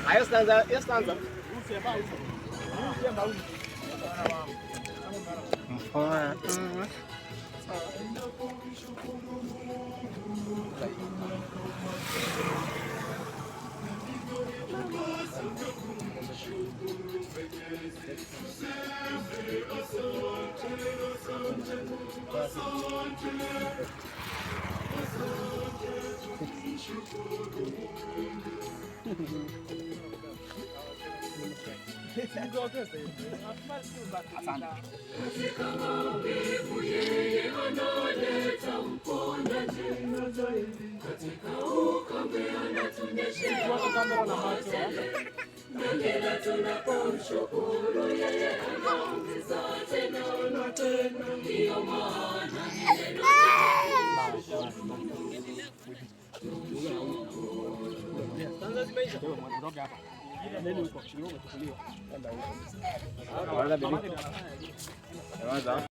Hayo stanza, hiyo stanza. Yeye analeta uponyaji katika ukame, anatunyeshea na kila tunapomshukuru yeye anaongeza tena na tena. Ndiyo maana ni neno. Neno.